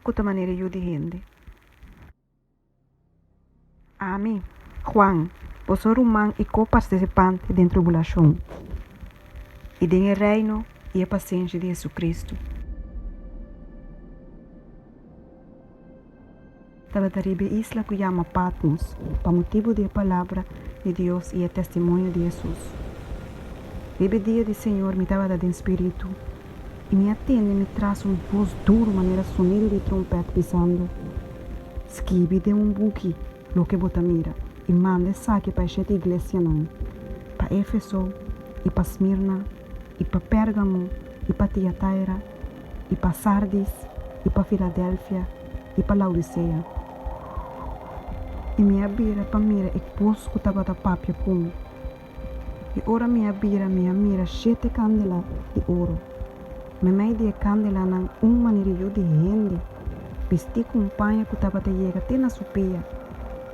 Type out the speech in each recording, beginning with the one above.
ku ta manera Yu di hende. Ami, Juan, boso ruman i ko-partisipante den tribulashon, i den e reino i e pasenshi di Hesukristu, tabata riba e isla ku yama Patmos pa motibu di e palabra di Dios i e testimonio di Hesus. Riba e dia di Señor mi tabata den spiritu, i mi a tende mi tras un bos duru manera sonido di trompèt bisando, Skibi den un buki loke bo ta mira i manda esaki pa e shete iglesianan, pa Éfeso i pa Smirna i pa Pérgamo i pa Tiataira i pa Sardis i pa Filadelfia i pa Laodisea. I mi a bira pa mira e bos ku tabata papia ku mi. I ora mi a bira mi a mira shete kandela di oro. Meimei di e kandelanan un manera yu di hende, bistí ku un paña ku tabata yega te na su pia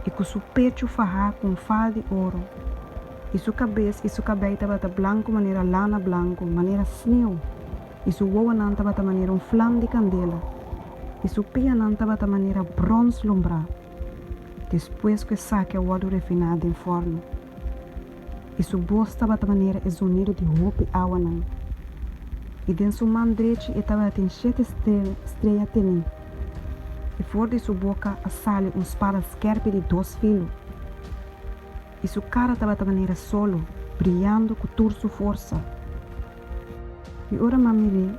i ku su pechu fahá ku un faha di oro. I su kabes i su kabei tabata blanku manera lana blanku, manera sneu, i su wowonan tabata manera un flam di kandela, i su pianan tabata manera bròns lombrá, despues ku esaki a wòrdu refiná den fòrnu. I su bos tabata manera e zonido di hopi awanan. I den su man drechi e tabatin shete strea tení, i for di su boka a sali un spada skèrpi di dos filo. I su kara tabata manera solo, briyando ku tur su forsa. I ora m'a mir'é,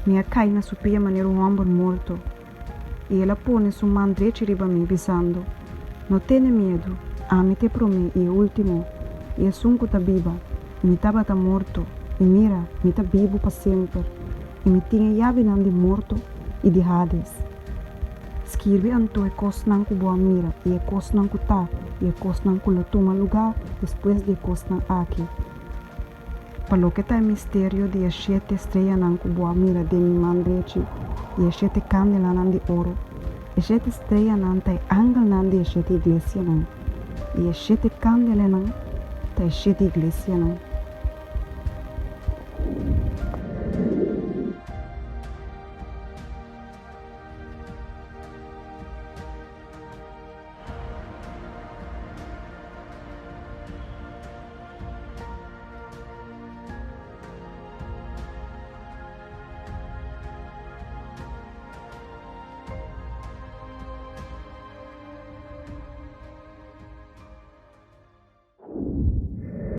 mi a kai na su pia manera un hòmber morto. I el a pone su man drechi riba mi, bisando, No tene miedu, ami ta e promé i e último, i esun ku ta biba. Mi tabata morto, i mira, mi ta bibu pa semper, i mi tin e yabinan di morto i di Hades. Skirbi anto e kosnan ku bo a mira i e kosnan ku ta i e kosnan ku lo tuma lugá despues di e kosnan aki. Pa loke ta e misterio di e shete streanan ku bo a mira den mi man drechi i e shete kandelanan di oro, e shete streanan ta e angelnan di e shete iglesianan, i e shete kandelanan ta e shete iglesianan.